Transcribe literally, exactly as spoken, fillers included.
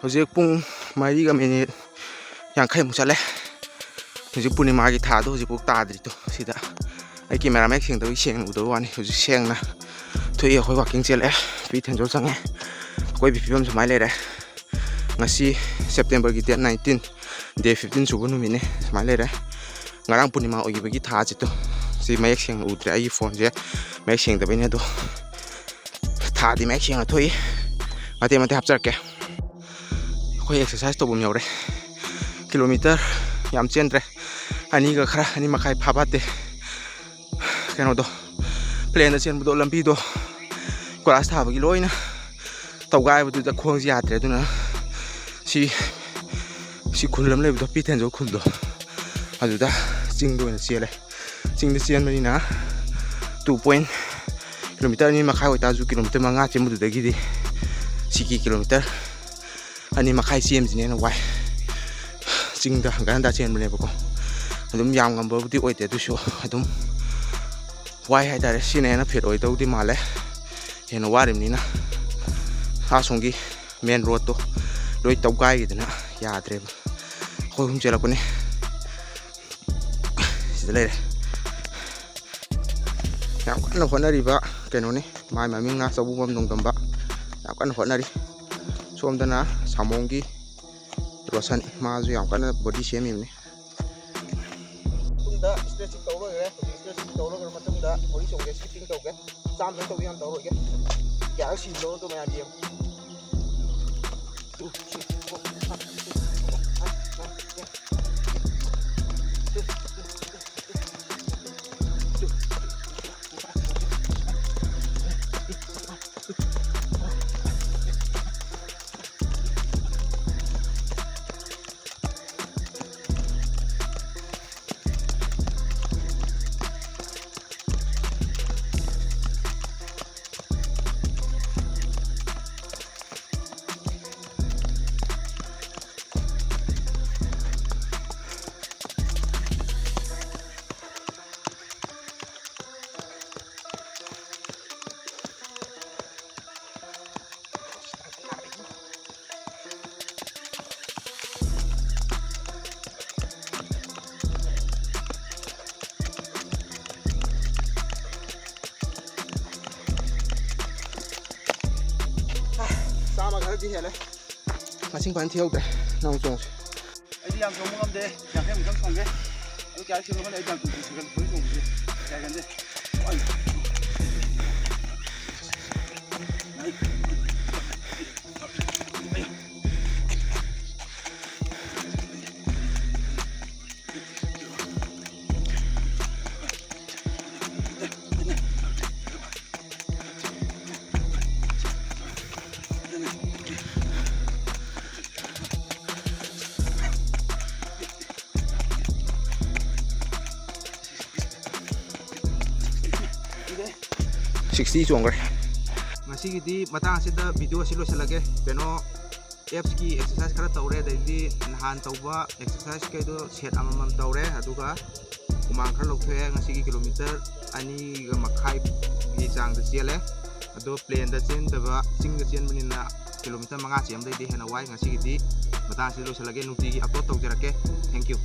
ꯍꯧꯖꯤꯛ ꯄꯨꯡ ꯃꯔꯤꯒ ꯃꯤꯅꯤꯠ ꯌꯥꯡꯈꯩꯃꯨꯛ ꯆꯠꯂꯦ꯫ ꯍꯧꯖꯤꯛ ꯄꯨꯔꯅꯤꯃꯥꯒꯤ ꯊꯥꯗꯣ ꯍꯧꯖꯤꯛꯐꯥꯎ ꯇꯥꯗ꯭ꯔꯤꯗꯣ ꯁꯤꯗ꯫ ꯑꯩ ꯀꯦꯃꯦꯔꯥ ꯃꯌꯦꯛ ꯁꯦꯡꯗꯕꯒꯤ ꯁꯦꯡꯅ ꯎꯗꯕ ꯋꯥꯅꯤ꯫ ꯍꯧꯖꯤꯛ ꯁꯦꯡꯅ ꯊꯣꯛꯏ꯫ ꯑꯩꯈꯣꯏ ꯋꯥꯛꯀꯤꯡ ꯆꯦꯜꯂꯛꯑꯦ꯫ ꯄꯤ ꯊꯦꯟꯖꯣꯜ ꯆꯪꯉꯦ꯫ ꯑꯀꯣꯏꯕꯒꯤ ꯐꯤꯕꯝ ꯁꯨꯃꯥꯏꯅ ꯂꯩꯔꯦ꯫ ꯉꯁꯤ ꯁꯦꯞꯇꯦꯝꯕꯔꯒꯤ date nineteen, day fifteen ꯁꯨꯕ ꯅꯨꯃꯤꯠꯅꯤ꯫ ꯁꯨꯃꯥꯏꯅ ꯂꯩꯔꯦ꯫ ꯉꯔꯥꯡ ꯄꯨꯔꯅꯤꯃꯥ ꯑꯣꯏꯈꯤꯕꯒꯤ ꯊꯥꯁꯤꯗꯣ ꯁꯤ ꯃꯌꯦꯛ ꯁꯦꯡꯅ ꯎꯗ꯭ꯔꯦ꯫ ꯑꯩꯒꯤ ꯐꯣꯟꯁꯦ ꯃꯌꯦꯛ ꯁꯦꯡꯗꯕꯩꯅꯦ꯫ ꯑꯗꯣ ꯊꯥꯗꯤ ꯃꯌꯦꯛ ꯁꯦꯡꯅ ꯊꯣꯛꯏ꯫ ꯃꯇꯦꯛ ꯃꯇꯦꯛ ꯍꯥꯞꯆꯔꯛꯀꯦ꯫ ꯑꯩꯈꯣꯏ ꯑꯦꯛꯁꯔꯁꯥꯏꯁ ꯇꯧꯐꯝ ꯌꯧꯔꯦ꯫ ꯀꯤꯂꯣꯃꯤꯇꯔ ꯌꯥꯝ ꯆꯦꯟꯗ꯭ꯔꯦ, ꯑꯅꯤꯒ ꯈꯔ, ꯑꯅꯤ ꯃꯈꯥꯏ ꯐꯥ ꯐꯥꯠꯇꯦ꯫ ꯀꯩꯅꯣꯗꯣ, ꯄ꯭ꯂꯦꯟꯗ ꯆꯦꯟꯕꯗꯣ, ꯂꯝꯕꯤꯗꯣ ꯀꯣꯏꯂꯥꯁ ꯊꯥꯕꯒꯤ ꯂꯣꯏꯅ ꯇꯧꯒꯥꯏꯕꯗꯨꯗ ꯈꯣꯡꯁꯦ ꯌꯥꯗ꯭ꯔꯦ꯫ ꯑꯗꯨꯅ ꯁꯤ, ꯁꯤ ꯈꯨꯜ ꯑꯃ ꯂꯩꯕꯗꯣ, ꯄꯤ ꯊꯦꯟꯖꯣꯜ ꯈꯨꯜꯗꯣ, ꯑꯗꯨꯗ ꯆꯤꯡꯗ ꯑꯣꯏꯅ ꯆꯦꯜꯂꯦ꯫ ꯆꯤꯡꯗ ꯆꯦꯟꯕꯅꯤꯅ two point, ꯀꯤꯂꯣꯃꯤꯇꯔ ꯑꯅꯤ ꯃꯈꯥꯏ ꯑꯣꯏꯇꯥꯔꯁꯨ, ꯀꯤꯂꯣꯃꯤꯇꯔ ꯃꯉꯥ ꯆꯦꯟꯕꯗꯨꯗꯒꯤꯗꯤ ꯁꯤꯒꯤ ꯀꯤꯂꯣꯃꯤꯇꯔ ꯑꯅꯤ ꯃꯈꯥꯏ ꯆꯦꯟꯕꯁꯤꯅ ꯍꯦꯟꯅ ꯋꯥꯏ꯫ ꯆꯤꯡꯗ ꯍꯟꯒꯠ ꯍꯟꯗ ꯆꯦꯟꯕꯅꯦꯕꯀꯣ꯫ ꯑꯗꯨꯝ ꯌꯥꯝ ꯉꯝꯕꯕꯨꯗꯤ ꯑꯣꯏꯗꯦ, ꯑꯗꯨꯁꯨ ꯑꯗꯨꯝ ꯋꯥꯏ ꯍꯥꯏꯇꯥꯔꯦ꯫ ꯁꯤꯅ ꯍꯦꯟꯅ ꯐꯤꯠ ꯑꯣꯏꯗꯧꯗꯤ ꯃꯥꯜꯂꯦ, ꯍꯦꯟꯅ ꯋꯥꯔꯤꯕꯅꯤꯅ꯫ ꯑꯁꯣꯝꯒꯤ ꯃꯦꯟ ꯔꯣꯗꯇꯣ ꯂꯣꯏ ꯇꯧꯒꯥꯏꯈꯤꯗꯅ ꯌꯥꯗ꯭ꯔꯦꯕ꯫ ꯑꯩꯈꯣꯏ ꯑꯍꯨꯝ ꯆꯦꯜꯂꯛꯄꯅꯤ꯫ ꯁꯤꯗ ꯂꯩꯔꯦ꯫ ꯌꯥꯝ ꯀꯟꯅ ꯍꯣꯠꯅꯔꯤꯕ ꯀꯩꯅꯣꯅꯤ꯫ ꯃꯥꯏ ꯃꯃꯤꯡꯅ ꯆꯧꯕꯨꯡꯕꯝ ꯅꯣꯡꯗꯝꯕ꯫ ꯌꯥꯝ ꯀꯟꯅ ꯍꯣꯠꯅꯔꯤ꯫ ꯁꯣꯝꯗꯅ ꯁꯥꯃꯣꯡꯒꯤ ꯔꯣꯁꯟ, ꯃꯥꯁꯨ ꯌꯥꯝ ꯀꯟꯅ ꯕꯣꯗꯤ ꯁꯦꯝꯃꯤꯕꯅꯤ꯫ ꯃꯇꯨꯡꯗ ꯏꯁꯇ꯭ꯔꯦꯆꯤꯡ ꯇꯧ ꯂꯣꯏꯈ꯭ꯔꯦ꯫ ꯍꯧꯖꯤꯛ ꯏꯁꯇ꯭ꯔꯦꯆꯤꯡ ꯇꯧ ꯂꯣꯏꯈ꯭ꯔ ꯃꯇꯨꯡꯗ ꯕꯣꯗꯤ ꯆꯣꯡꯒꯦ, ꯁ꯭ꯀꯤꯞꯄꯤꯡ ꯇꯧꯒꯦ꯫ ꯆꯥꯝꯗꯪ ꯇꯧꯒꯦ, ꯌꯥꯝ ꯇꯧꯔꯣꯏꯒꯦ꯫ ꯀꯌꯥꯔꯛ ꯁꯤꯕꯅꯣ ꯑꯗꯨ ꯃꯌꯥꯝ ꯌꯦꯡꯉꯨ꯫ ꯁꯤ ꯍꯦꯜꯂꯦ꯫ ꯃꯁꯤꯡ ꯐꯖꯅ ꯊꯤꯍꯧꯗ꯭ꯔꯦ꯫ ꯅꯪ ꯆꯣꯡꯁꯦ꯫ ꯑꯩꯗꯤ ꯌꯥꯝ ꯆꯣꯡꯕ ꯉꯝꯗꯦ꯫ ꯌꯥꯡꯈꯩꯃꯨꯛꯇꯪ ꯆꯣꯡꯒꯦ꯫ ꯑꯗꯨ ꯀꯌꯥ ꯆꯣꯡꯕ ꯉꯝꯗꯦ? ꯑꯩ ꯌꯥꯝ ꯀꯨꯏ ꯀꯨꯏ ꯆꯣꯡꯕꯁꯦ ꯌꯥꯒꯟꯗꯦ꯫ Sixty ꯆꯣꯡꯈ꯭ꯔꯦ꯫ ꯉꯁꯤꯒꯤꯗꯤ ꯃꯇꯥꯡ ꯑꯁꯤꯗ video ꯑꯁꯤ ꯂꯣꯏꯁꯤꯜꯂꯒꯦ꯫ ꯀꯩꯅꯣ, abs ꯀꯤ exercise ꯈꯔ ꯇꯧꯔꯦ, ꯑꯗꯩꯗꯤ ꯅꯍꯥꯟ ꯇꯧꯕ exercise ꯀꯩꯗꯣ set ꯑꯃꯃꯝ ꯇꯧꯔꯦ, ꯑꯗꯨꯒ ꯍꯨꯃꯥꯡ ꯈꯔ ꯂꯧꯊꯣꯛꯑꯦ꯫ ꯉꯁꯤꯒꯤ kilometre ꯑꯅꯤꯒ ꯃꯈꯥꯏꯒꯤ ꯆꯥꯡꯗ ꯆꯦꯜꯂꯦ꯫ ꯑꯗꯣ plain ꯗ ꯆꯦꯟꯗꯕ, ꯆꯤꯡꯗ ꯆꯦꯟꯕꯅꯤꯅ kilometre ꯃꯉꯥ ꯆꯦꯟꯕꯗꯩꯗꯤ ꯍꯦꯟꯅ ꯋꯥꯏ꯫ ꯉꯁꯤꯒꯤꯗꯤ ꯃꯇꯥꯡ ꯑꯁꯤꯗ ꯂꯣꯏꯁꯤꯜꯂꯒꯦ꯫ ꯅꯨꯡꯇꯤꯒꯤ upload ꯇꯧꯖꯔꯛꯀꯦ꯫ Thank you꯫